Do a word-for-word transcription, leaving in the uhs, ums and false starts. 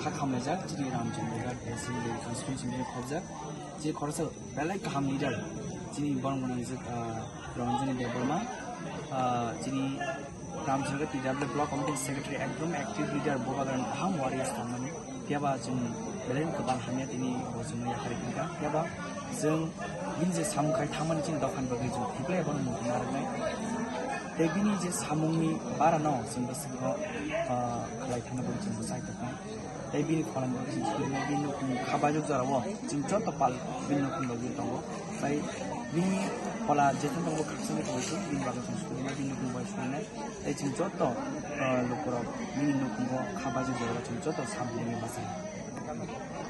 Kha khamlaijak chini Ramchandra Ghat Assembly Constituency ni khobjak. Je khoroksa belai kaham leader, chini borok gwnang rijak, ah, Ranjani Debbarma, ah, chini Ramchandra T W Block Committee Secretary, ekdom active leader, bobagrani kaham warriors tangmani. Phiya ba chwng belai kwbang hamya tini bo chwngno yakarwi thangkha. Phiya ba chwng bini je samung khai thangmani chini dophani bagwi chwng khiklai abono muitu narwknai. Tei bini je samungni barano chwng bwswkno, ah, khlai thangna bagwi chwng bwchai tongkha. Tei bini pholani bagwi chwng suri nai, bini nukhung kha baijak jorao chwng joto pal bini nukhung bagwi tongo. Tei bini phola jephru tongo khakchangwi tongwi se, bini bagwi chwng suri nai, bini nukhung bai suri nai. Tei chwng joto, ah, lukurok bini nukhungo kha baijak jorao chwng joto sampling bachai.